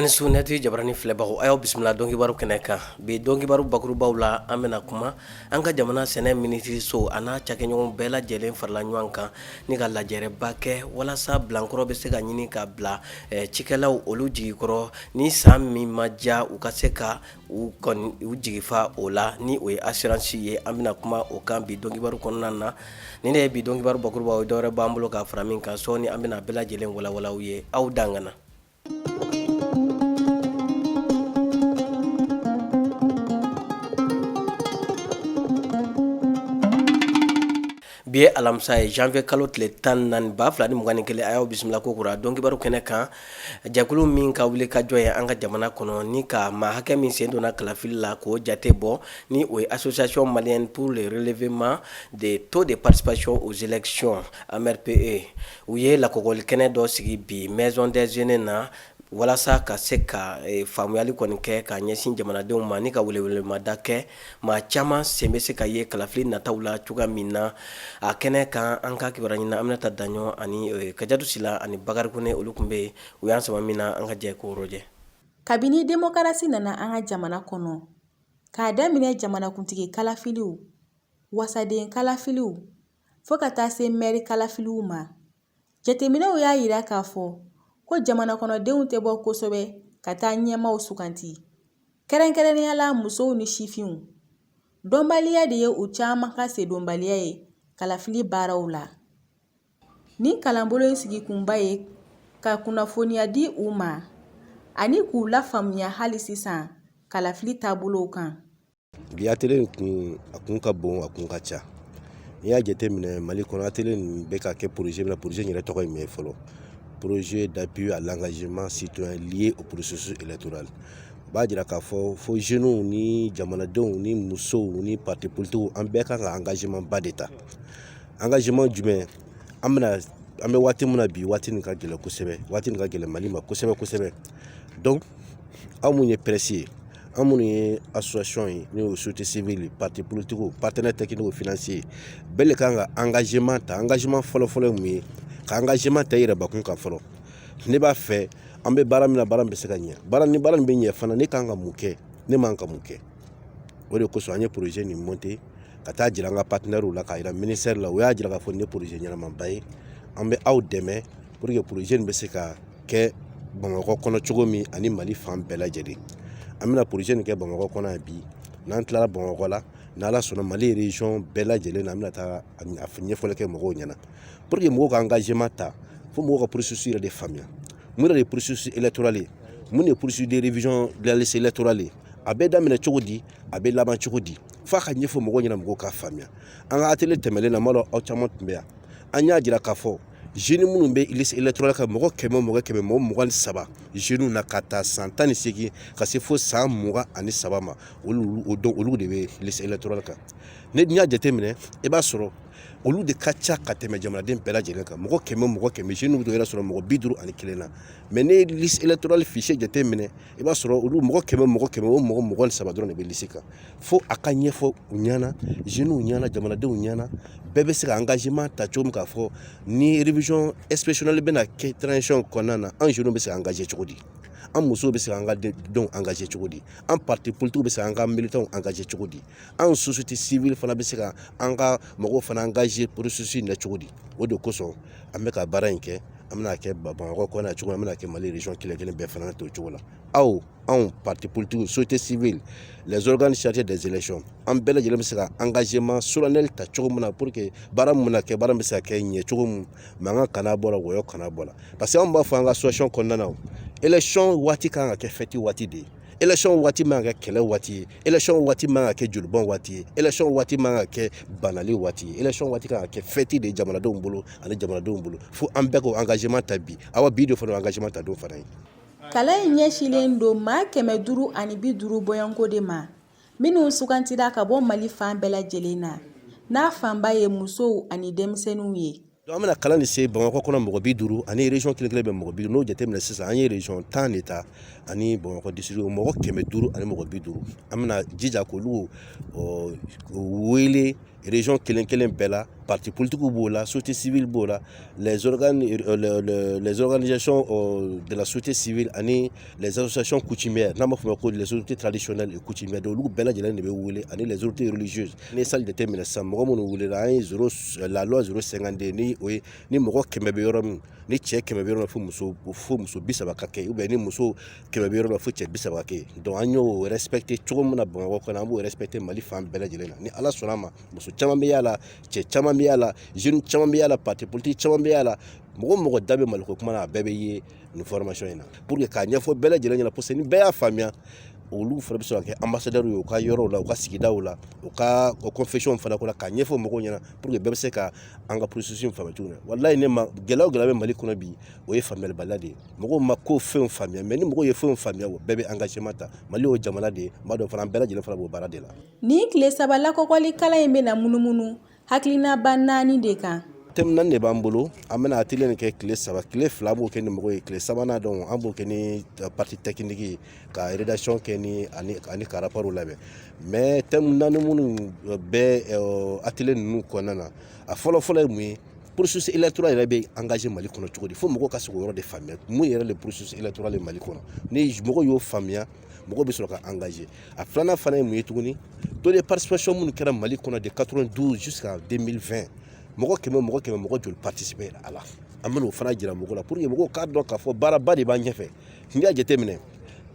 Ani su Net jabarani filɛbagaw, a y'aw bisimila dɔnkibaru kɛnɛ kan. Bi dɔnkibaru bakurubaw la, an bɛna kuma an ka jamana sɛnɛ minisiriso a n'a cakɛɲɔgɔn bɛɛ lajɛlen farala ɲɔgɔn kan ni ka lajɛrɛba kɛ walasa bilankɔrɔ bɛ se ka ɲini ka bila cikɛlaw olu jigikɔrɔ ni san min ma diya, u ka se ka u kɔni u jigifa o la, ni o ye assurance ye. An bɛna kuma o kan bi dɔnkibaru kɔnɔna na. Nin de ye bi dɔnkibaru bakurubaw ye. Dɔwɛrɛ b'an bolo ka fara min kan sɔɔni, an bɛna bɛɛ lajɛlen walawala aw ye. Aw dangana. Bi ye alamisa ye, janvier kalo tile 14, 2021. A y'aw bisimila ko kura dɔnkibaru kɛnɛ kan. Jɛkulu min ka wuli ka jɔ ye an ka jamana kɔnɔ ni ka maa hakɛ min sen donna kalafili la k'o jate bɔ, ni o ye Association malienne pour le relèvement des taux de participation aux élections, AMRPE, u ye lakɔgɔli kɛnɛ dɔ sigi bi Maison des Jeunes na walasa ka se ka faamuyali kɔni kɛ ka ɲɛsin jamanadenw ma ni ka welewelemada kɛ maa caman sen bɛ se ka ye kalafili nataw la cogoya min na. A kɛnɛ kan, an ka kibaruya ɲinina Aminata Daɲɔ ani Kajatu Sila ani Bakari Kone, olu tun bɛ yen. U y'an sama min na, an ka jɛ k'o rɔjɛ. Kabini demokarasi nana an ka jamana kɔnɔ, k'a daminɛ jamanakuntigi kalafiliw, wasaden kalafiliw, fo ka taa se mɛri kalafiliw ma, jateminɛw y'a yira k'a fɔ ko jamanakɔnɔdenw tɛ bɔ kosɛbɛ ka taa ɲɛmaaw suganti, kɛrɛnkɛrɛnnenya la musow ni sifinw. Dɔnbaliya de ye u caman ka sendonbaliya ye kalafili baaraw la. Nin kalanbolo in sigikunba ye ka kunnafoniya di u ma ani k'u lafaamuya hali sisan kalafili taabolow kan. Bi atelier in kun, a kun ka bon, a kun ka ca. N'i y'a jateminɛ Mali kɔnɔ, atelier nin bɛ ka kɛ projet min na, projet in yɛrɛ tɔgɔ ye mun ye fɔlɔ? Projet d'appui à l'engagement citoyen lié au processus électoral. O b'a jira k'a fɔ fo jeunes ni jamanadenw ni musow ni parti politiques, an bɛɛ kan ka engagement ba de ta. Engagement jumɛn? An bɛna, an bɛ waati min na bi, waati nin ka gɛlɛn kosɛbɛ, waati nin ka gɛlɛn Mali ma kosɛbɛ kosɛbɛ. Donc aw mun ye presse ye, an minnu ye association ye, n'o ye société civile, parti politique, partenaire technique, financier, bɛɛ de kan ka engagement ta. Engagement fɔlɔ fɔlɔ ye mun ye? Ka engagement ta i yɛrɛ bakun kan fɔlɔ. Ne b'a fɛ an bɛ baara min na, baara min bɛ se ka ɲɛ, baara ni baara min bɛ ɲɛ fana, ne kan ka mun kɛ, ne man ka mun kɛ? O de kosɔn an ye projet nin monter ka taa jira an ka partenaires la, k'a jira ministère la. U y'a jira k'a fɔ nin ye projet ɲɛnamaba ye, an bɛ aw dɛmɛ pour que projet nin bɛ se ka kɛ Bamakɔ kɔnɔ cogo min ani Mali fan bɛɛ lajɛlen. An bɛna projet nin kɛ Bamakɔ kɔnɔ yan bi. N'an tilara Bamakɔ la, n'Ala sɔnna, Mali région bɛɛ lajɛlen na, an bɛna taa a ɲɛfɔli kɛ mɔgɔw ɲɛna pour que mɔgɔw ka engagement ta. Fo mɔgɔw ka processus yɛrɛ de faamuya. Mun yɛrɛ de ye processus électoral ye? Mun de ye processus de révision de la liste électorale ye? A bɛ daminɛ cogo di? A bɛ laban cogo di? F'a ka ɲɛfɔ mɔgɔw ɲɛna, mɔgɔw k'a faamuya. An ka atelier tɛmɛnen na, n b'a dɔn aw caman tun bɛ yan, an y'a jira k'a fɔ jeunes minnu bɛ liste électorale kan, mɔgɔ 100, mɔgɔ 100, mɔgɔ 23 jeunes na, ka taa san 18 ka se fo san 23 ma, olu o dɔn, olu de bɛ liste électorale kan. Ni y'a jateminɛ, i b'a sɔrɔ olu de ka ca ka tɛmɛ jamanaden bɛɛ lajɛlen kan. Mɔgɔ 100, mɔgɔ 100, jeunes bɛ yɛrɛ sɔrɔ mɔgɔ 51 na. Mais ne ye liste électorale fichier jateminɛ, i b'a sɔrɔ olu mɔgɔ 100, mɔgɔ 100, o mɔgɔ 23 dɔrɔn de bɛ liste kan. Fo a ka ɲɛfɔ u ɲɛna, jeunes ɲɛna, jamanadenw ɲɛna, bɛɛ bɛ se ka engagement ta cogo min, k'a fɔ ni révision exceptionnelle bɛna kɛ transition kɔnɔna na, an jeunes bɛ se ka engager cogo di, an musow bɛ se k'an ka denw engager cogo di, an parti politique bɛ se k'an ka militants engager cogo di, an société civile fana bɛ se ka an ka mɔgɔw fana engager processus in na cogo di. O de kosɔn an bɛ ka baara in kɛ. An bɛna kɛ Bamakɔ kɔnɔ cogo min, an bɛna kɛ Mali région kelen kelen bɛɛ fana ten o cogo la. Aw, anw parti politique, société civile, les organes chargés des élections, an bɛɛ lajɛlen bɛ se ka engagement solennel ta cogo min na pour que baara min bɛna kɛ, baara min bɛ se ka kɛ ɲɛ cogo min, mankan kana bɔ la, wɔyɔ kana bɔ la. Parce que anw b'a fɔ an ka association kɔnɔna na, élection waati kan ka kɛ fête waati de ye. Élection waati man ka kɛ kɛlɛ waati ye. Élection waati man ka kɛ jolibɔn waati ye. Élection waati man ka kɛ banali waati ye. Élection waati kan ka kɛ fête de ye jamanadenw bolo ani jamanadenw bolo. Fo an bɛɛ k'o engagement ta bi. Awa, bi de fana engagement ta don fana ye. Kalan in ɲɛsinlen don maa 550 bɔɲɔgɔnko de ma, minnu sugantira ka bɔ Mali fan bɛɛ lajɛlen na, n'a fanba ye musow ani denmisɛnninw ye. Donc an bɛna kalan de se Bamakɔ kɔnɔ mɔgɔ 50 ani région kelen kelen bɛ mɔgɔ 50. N'o jateminɛ sisan, an ye région 10 de ta ani Bamakɔ district, mɔgɔ 500 ani mɔgɔ 50. An bɛna jija k'olu wele région kelen kelen bɛɛ la. Parti politique b'o la, société civile b'o la, les organisations de la société civile ani les associations coutumières, n'an b'a fɔ ma ko les autorités traditionnelles et coutumières. Donc olu bɛɛ lajɛlen de bɛ wele, ani les autorités religieuses. Ni ye salle jateminɛ sisan, mɔgɔ minnu welela, an ye 0, la loi 052, ni o ye ni mɔgɔ 100 bɛ yɔrɔ min, ni cɛ 100 bɛ yɔrɔ min, fo muso 30 ka kɛ, ou bien ni muso 100 bɛ yɔrɔ min, fo cɛ 30 ka kɛ. Donc an y'o respecté cogo min na Bamakɔ kɔnɔ, an b'o respecté Mali fan bɛɛ lajɛlen na. Ni Ala sɔnna a ma, muso caman bɛ y'a la, cɛ caman bɛ y'a la, jeune caman bɛ y'a la, parti politique caman bɛ y'a la, mɔgɔ mɔgɔ da bɛ Maliko kuma na, a bɛɛ bɛ ye nin formation in na, pour que k'a ɲɛfɔ bɛɛ lajɛlen ɲɛna, parce que ni bɛɛ y'a faamuya, olu fana bɛ se ka kɛ ambassadeur ye u ka yɔrɔw la, u ka sigidaw la, u ka confession fana ko la, k'a ɲɛfɔ mɔgɔw ɲɛna, pour que bɛɛ bɛ se ka an ka processus in faamuya cogo min na. Walayi, ne ma gɛlɛya o gɛlɛya bɛ Mali kɔnɔ bi, o ye faamuyalibaliya de ye. Mɔgɔw ma ko fɛnw faamuya, mais ni mɔgɔw ye fɛnw faamuya, o bɛɛ bɛ engagement ta. Mali y'o jamana de ye. N b'a dɔn fana, an bɛɛ lajɛlen fana b'o baara de la. Nin tile 3 lakɔkɔli kalan in bɛna munumunu hakilinaba naani de kan. Thème naani de b'an bolo. An bɛna atelier nin kɛ tile 3. Tile 2, an b'o kɛ ni mɔgɔw ye. Tile sabanan, donc an b'o kɛ ni partie technique ye, ka rédaction kɛ ni ani ka rapport labɛn. Mais thème naani minnu bɛ atelier ninnu kɔnɔna na, a fɔlɔ fɔlɔ ye mun ye? Processus électoral yɛrɛ bɛ engagé Mali kɔnɔ cogo di? Fo mɔgɔw ka se k'o yɔrɔ de faamuya, mun yɛrɛ le processus électoral ye Mali kɔnɔ. Ni mɔgɔw y'o faamuya, mɔgɔw bɛ sɔrɔ ka engagé. A filanan fana ye mun ye tuguni? Taux de participation minnu kɛra Mali kɔnɔ de 92 jusqu'à 2020, mɔgɔ 100, mɔgɔ 100, mɔgɔ joli participer a la? An bɛn'o fana jira mɔgɔw la, pour que mɔgɔw k'a dɔn k'a fɔ baaraba de b'an ɲɛfɛ. N'i y'a jateminɛ,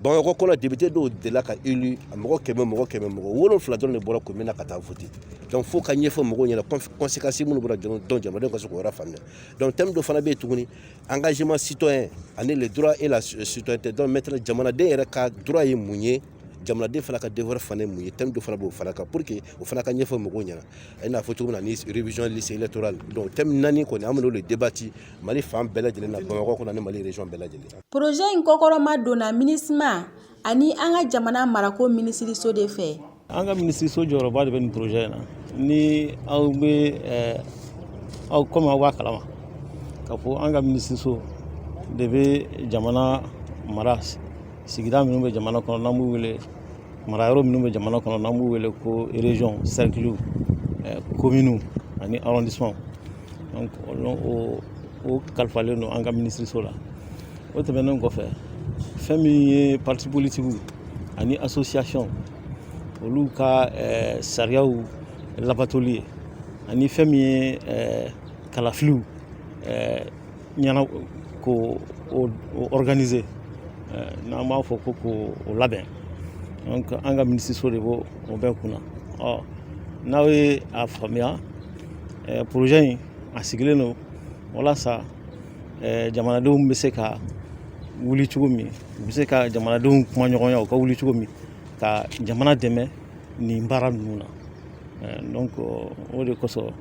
Bamakɔ kɔnɔ, député dɔw delila ka élu, mɔgɔ 100, mɔgɔ 100, mɔgɔ 7 dɔrɔn de bɔra commune na ka taa voter. Donc fo ka ɲɛfɔ mɔgɔw ɲɛna conséquences minnu bɔra, donc jamanadenw ka se k'o yɔrɔ faamuya. Donc thème dɔ fana bɛ yen tuguni, engagement citoyen ani le droit et la citoyenneté. Donc maintenant, jamanaden yɛrɛ ka droit ye mun ye, jamanaden fana ka devoir fana ye mun ye? Thème dɔ fana b'o fana kan, pour que o fana ka ɲɛfɔ mɔgɔw ɲɛna, i n'a fɔ cogo min na ni révision liste électorale. Donc thème naani kɔni, an bɛn'o de débattre Mali fan bɛɛ lajɛlen na, Bamakɔ kɔnɔ ani Mali région bɛɛ lajɛlen. Projet in kɔkɔrɔma donna MINUSMA ani an ka jamana marako minisiriso de fɛ. An ka minisiriso jɔyɔrɔba de bɛ nin projet in na. Ni aw bɛ aw komi aw b'a kalama k'a fɔ an ka minisiriso de bɛ jamana mara, sigida minnu bɛ jamana kɔnɔ n'an b'u wele, marayɔrɔ minnu bɛ jamana kɔnɔ n'an b'u wele ko région, cercle, commune ani arrondissement. Donc o kalifalen don an ka minisiriso la. O tɛmɛnen kɔfɛ, fɛn min ye parti politique ani association, olu ka sariyaw labatoli ye, ani fɛn min ye kalafiliw ɲɛna ko o organiser, n'an b'a fɔ ko k'o labɛn, donc an ka minisiriso de b'o o bɛɛ kunna. Ɔ, n'aw ye a faamuya, projet in a sigilen don walasa jamanadenw bɛ se ka wuli cogo min, u bɛ se ka jamanadenw kuma ɲɔgɔnya, u ka wuli cogo min ka jamana dɛmɛ nin baara ninnu na. Donc o de kosɔn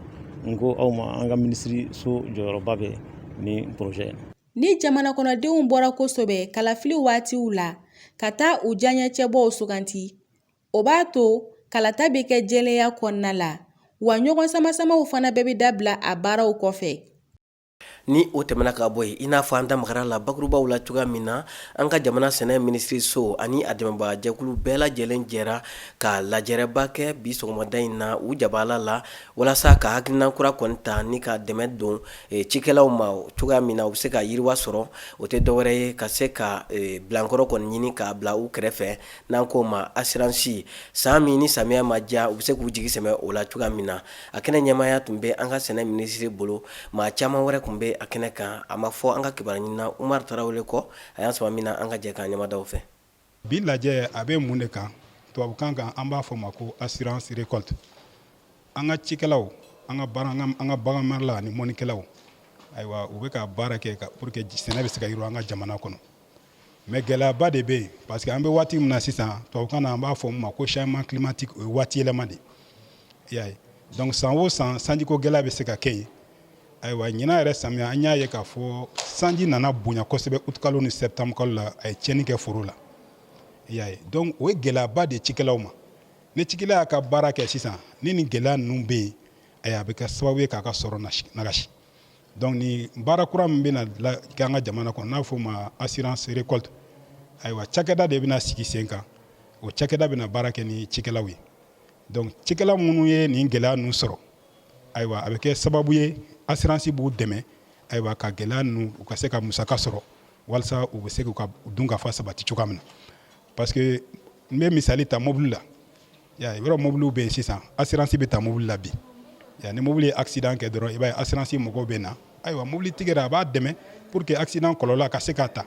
n ko aw ma, an ka minisiriso jɔyɔrɔba bɛ nin projet in na. Ni jamana kɔnɔdenw bɔra kosɛbɛ kalafili waatiw la ka taa u diyaɲɛcɛbɔw suganti, o b'a to kalata bɛ kɛ jɛlenya kɔnɔna la, wa ɲɔgɔn sama-samaw fana bɛɛ bɛ dabila a baaraw kɔfɛ. Ni o tɛmɛna ka bɔ yen, i n'a fɔ an da magara la bakurubaw la cogoya min na, an ka jamana sɛnɛ minisiriso ani a dɛmɛbagajɛkulu bɛɛ lajɛlen jɛra ka lajɛrɛba kɛ bi sɔgɔmada in na u jabala la, walasa ka hakilina kura kɔni ta ni ka dɛmɛ don cikɛlaw ma cogoya min na u bɛ se ka yiriwa sɔrɔ. O tɛ dɔwɛrɛ ye ka se ka bilankɔrɔ kɔni ɲini k'a bila u kɛrɛfɛ, n'an k'o ma assurance, san min ni samiya ma diya, u bɛ se k'u jigi sɛmɛ o la cogoya min na. A kɛnɛ ɲɛmaaya tun bɛ an ka sɛnɛ minisiri bolo, maa caman wɛrɛ tun bɛ a kɛnɛ kan. A ma fɔ an ka kibaruya ɲinina Umaru Tarawele kɔ, a y'an sɔrɔ min na, an ka jɛ k'an ɲɛmadaw fɛ. Bi lajɛ a bɛ mun de kan? Tubabukan kan, an b'a fɔ ma ko assurance récolte. An ka cikɛlaw, an ka baara, an ka bagan marala ani mɔnikɛlaw, ayiwa, u bɛ ka baara kɛ pour que sɛnɛ bɛ se ka yiriwa an ka jamana kɔnɔ. Mais gɛlɛyaba de bɛ yen, parce que an bɛ waati min na sisan, tubabukan na an b'a fɔ min ma ko changement climatique, o ye waati yɛlɛma de ye, i y'a ye. Donc san o san, sanjiko gɛlɛya bɛ se ka kɛ yen. Ayiwa, ɲinan yɛrɛ samiya, an y'a ye k'a fɔ sanji nana bonya kosɛbɛ août kalo ni septembre kalo la, a ye tiɲɛni kɛ foro la, i y'a ye. Donc o ye gɛlɛyaba de ye cikɛlaw ma. Ni cikɛla y'a ka baara kɛ sisan, ni nin gɛlɛya ninnu bɛ yen, ayiwa, a bɛ kɛ sababu ye k'a ka sɔrɔ nagasi. Donc ni baara kura min bɛna kɛ an ka jamana kɔnɔ, n'a fɔ ma assurance récolte, ayiwa, cakɛda de bɛna sigi sen kan. O cakɛda bɛna baara kɛ ni cikɛlaw ye. Donc cikɛla minnu ye nin gɛlɛya ninnu sɔrɔ Ayiwa, a bɛ kɛ sababu ye, assurance b'u dɛmɛ, ayiwa, ka gɛlɛya ninnu, u ka se ka musaka sɔrɔ walasa u bɛ se k'u ka dunkafa sabati cogoya min na. Parce que n bɛ misali ta mobili la. Yɔrɔ mobiliw bɛ yen sisan, assurance bɛ ta mobili la bi. Ni mobili ye accident kɛ dɔrɔn, i b'a ye assurance mɔgɔw bɛ na. Ayiwa, mobilitigi yɛrɛ, a b'a dɛmɛ pour que accident kɔlɔlɔ a ka se k'a ta.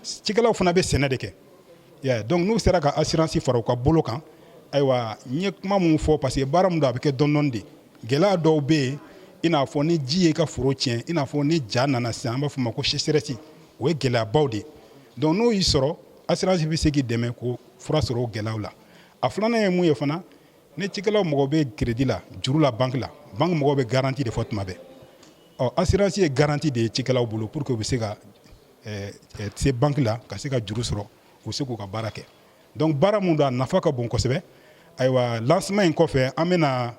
Cikɛlaw fana bɛ sɛnɛ de kɛ. Donc n'u sera ka assurance fara u ka bolo kan, ayiwa, n ye kuma mun fɔ, parce que baara min don, a bɛ kɛ dɔɔni dɔɔni de. Gɛlɛya dɔw bɛ yen, i n'a fɔ ni ji ye ka foro tiɲɛ, i n'a fɔ ni ja nana sisan, an b'a fɔ o ma ko sécheresse, o ye gɛlɛyabaw de ye. Donc n'o y'i sɔrɔ, assurance bɛ se k'i dɛmɛ k'o fura sɔrɔ o gɛlɛyaw la. A filanan ye mun ye fana? Ni cikɛlaw mɔgɔ bɛ crédit la, juru la, banque la, banque mɔgɔw bɛ garantie de fɔ tuma bɛɛ. Ɔ, assurance ye garantie de ye cikɛlaw bolo pour que u bɛ se ka se banque la ka se ka juru sɔrɔ, u bɛ se k'u ka baara kɛ. Donc baara mun don, a nafa ka bon kosɛbɛ. Ayiwa, lancement in kɔfɛ, an bɛna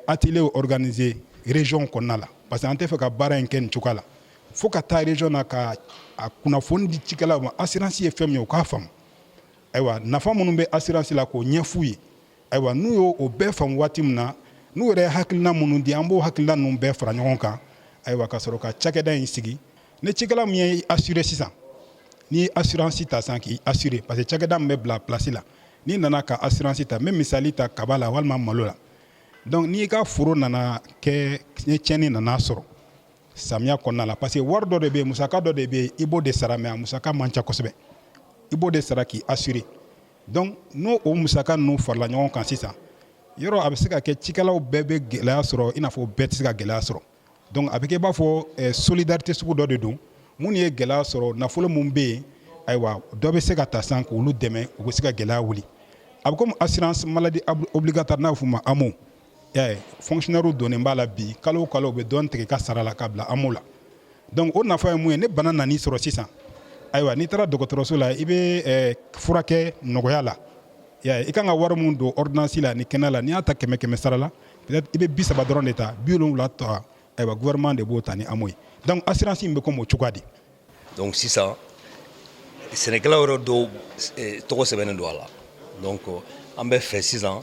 atelier organiser région kɔnɔna la, parce que an tɛ fɛ ka baara in kɛ nin cogoya la fo ka taa région na ka a kunnafoni di cikɛlaw ma, assurance ye fɛn min ye, u k'a faamu. Ayiwa, nafa minnu bɛ assurance la, k'o ɲɛf'u ye. Ayiwa, n'u y'o o bɛɛ faamu waati min na, n'u yɛrɛ ye hakilina minnu di, an b'o hakilina ninnu bɛɛ fara ɲɔgɔn kan, ayiwa, ka sɔrɔ ka cakɛda in sigi. Ni cikɛla min ye assuré sisan, n'i ye assurance ta sisan k'i assuré, parce que cakɛda min bɛ bila place la, n'i nana ka assurance ta, n bɛ misali ta kaba la walima malo la. Donc n'i ka foro nana kɛ ni tiɲɛni nana sɔrɔ samiya kɔnɔna la, parce que wari dɔ de bɛ yen, musaka dɔ de bɛ yen, i b'o de sara, mais a musaka man ca kosɛbɛ, i b'o de sara k'i assuré. Donc n'o o musaka ninnu farala ɲɔgɔn kan sisan, yɔrɔ a bɛ se ka kɛ cikɛlaw bɛɛ bɛ gɛlɛya sɔrɔ, i n'a fɔ bɛɛ tɛ se ka gɛlɛya sɔrɔ. Donc a bɛ kɛ i b'a fɔ solidarité sugu dɔ de don. Minnu ye gɛlɛya sɔrɔ, nafolo min bɛ yen, ayiwa, dɔ bɛ se ka ta sisan k'olu dɛmɛ, u bɛ se ka gɛlɛya wuli. A bɛ komi assurance maladie obligatoire, n'a bɛ f'o ma AMO. Y'a ye, fonctionnaire donnen b'a la bi, kalo o kalo u bɛ dɔɔni tigɛ i ka sara la ka bila AMO la. Donc o nafa ye mun ye? Ni bana nan'i sɔrɔ sisan, ayiwa, n'i taara dɔgɔtɔrɔso la, i bɛ furakɛ nɔgɔya la. Y'a ye, i kan ka wari mun don ordonnance la ni kɛnɛya la, n'i y'a ta 100 100 sara la, peut-être i bɛ 30 dɔrɔn de ta, 70 ta, ayiwa, gouvernement de b'o ta ni AMO ye. Donc assurance in bɛ komi o cogoya de. Donc sisan, sɛnɛkɛlaw yɛrɛ dɔw tɔgɔ sɛbɛnnen don a la. Donc an bɛ fɛ sisan,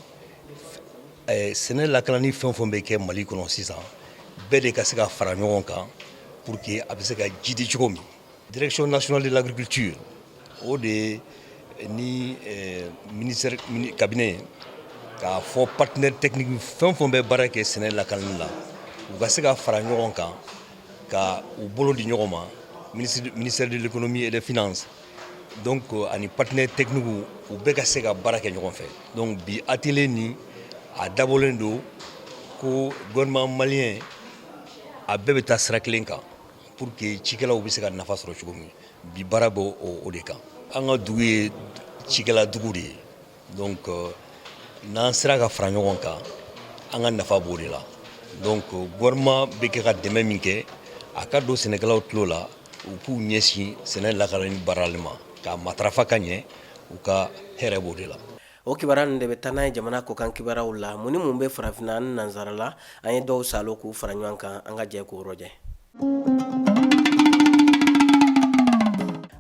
sɛnɛ lakanani fɛn o fɛn bɛ kɛ Mali kɔnɔ sisan, bɛɛ de ka se ka fara ɲɔgɔn kan pour que a bɛ se ka jidi cogo min. Direction nationale de l'agriculture, o de ye ni ministère cabinet k'a fɔ partenaire technique fɛn o fɛn bɛ baara kɛ sɛnɛ lakanani la, u ka se ka fara ɲɔgɔn kan ka u bolo di ɲɔgɔn ma, ministère de l'économie et des finances, donc ani partenaire technique, u bɛɛ ka se ka baara kɛ ɲɔgɔn fɛ. Donc bi atelier nin, a dabɔlen don ko gouvernement malien a bɛɛ bɛ taa sira kelen kan pour que cikɛlaw bɛ se ka nafa sɔrɔ cogo min. Bi baara bɛ o de kan. An ka dugu ye cikɛla dugu de ye. Donc n'an sera ka fara ɲɔgɔn kan, an ka nafa b'o de la. Donc gouvernement bɛ kɛ ka dɛmɛ min kɛ, a ka don sɛnɛkɛlaw tulo la, u k'u ɲɛsin sɛnɛ lakanani baarali ma k'a matarafa ka ɲɛ, u ka hɛrɛ b'o de la. O kibaruya ninnu de bɛ taa n'a ye jamana kɔkan kibaruyaw la. Mun ni mun bɛ farafinna ni nansara la? An ye dɔw salo k'u fara ɲɔgɔn kan, an ka jɛ k'o rɔjɛ.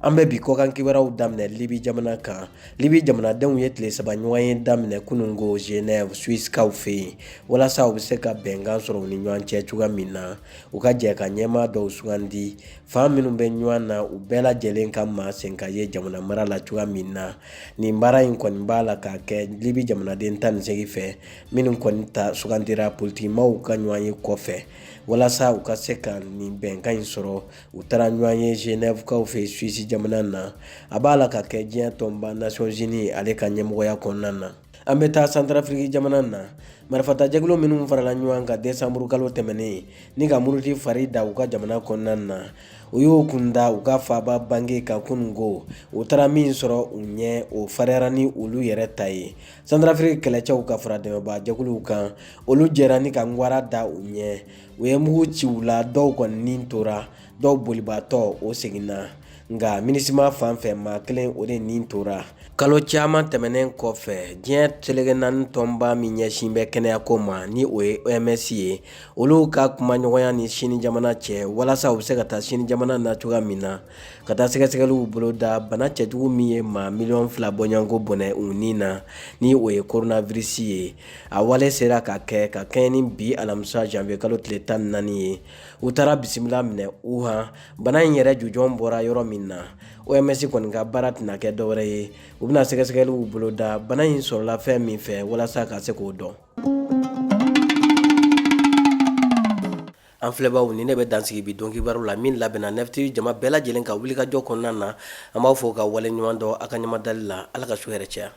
An bɛ bi kɔkan kibaruyaw daminɛ Libi jamana kan. Libi jamanadenw ye tile 3 ɲɔgɔnye daminɛ kununko Genève, Suissekaw fɛ yen, walasa u bɛ se ka bɛnkan sɔrɔ u ni ɲɔgɔn cɛ cogoya min na, u ka jɛ ka ɲɛmaa dɔw sugandi, fan minnu bɛ ɲɔgɔn na, u bɛɛ lajɛlen ka maa sen ka ye jamana mara la cogoya min na. Nin baara in kɔni b'a la ka kɛ Libi jamanaden 18 fɛ, minnu kɔni ta sugandira politikimaaw ka ɲɔgɔnye kɔfɛ. Walasa u ka se ka nin bɛnkan in sɔrɔ, u taara ɲɔgɔn ye Genèvekaw fɛ Suisse jamana na. A b'a la ka kɛ diɲɛ tɔnba Nations Unies ale ka ɲɛmɔgɔya kɔnɔna na. An bɛ taa Santarafiriki jamana na. Marifatajɛkulu minnu farala ɲɔgɔn kan desanburukalo tɛmɛnen ni ka muruti fari da u ka jamana kɔnɔna na, u y'u kun da u ka faaba Bangi kan kununko. U taara min sɔrɔ u ɲɛ, o fariyara ni olu yɛrɛ ta ye. Santarafiriki kɛlɛcɛw ka fara dɛmɛbaajɛkuluw kan, olu jɛra ni ka ŋwara da u ɲɛ. U ye mugu ci u la, dɔw kɔni ni tora, dɔw bolibaatɔ o seginna. Nka MINUSMA fan fɛ maa kelen o de ni tora. Kalo caman tɛmɛnen kɔfɛ, diɲɛ seleke naani tɔnba min ɲɛsin bɛ kɛnɛyako ma ni o ye OMS ye, olu ka kumaɲɔgɔnya ni Sini jamana cɛ walasa u bɛ se ka taa Sini jamana na cogoya min na, ka taa sɛgɛsɛgɛliw boloda bana cɛjugu min ye maa miliyɔn 2 bɔɲɔgɔnko bɔnɛ u ni na, ni o ye coronavirus ye. A wale sera ka kɛ ka kɛɲɛ ni bi alamisa janvier kalo tile 14 ye. U taara bisimila minɛ Wuhan bana in yɛrɛ jujɔn bɔra yɔrɔ min na. OMS kɔni ka baara tɛna kɛ dɔwɛrɛ ye, u bɛna sɛgɛsɛgɛliw boloda bana in sɔrɔla fɛn min fɛ walasa ka se k'o dɔn. An filɛbaw, nin de bɛ dansigi bi don kibaru la min labɛnna 9 TV jama bɛɛ lajɛlen ka wulikajɔ kɔnɔna na. An b'aw fo ka waleɲuman dɔn aw ka ɲɛmadali la. Ala ka su hɛrɛ caya.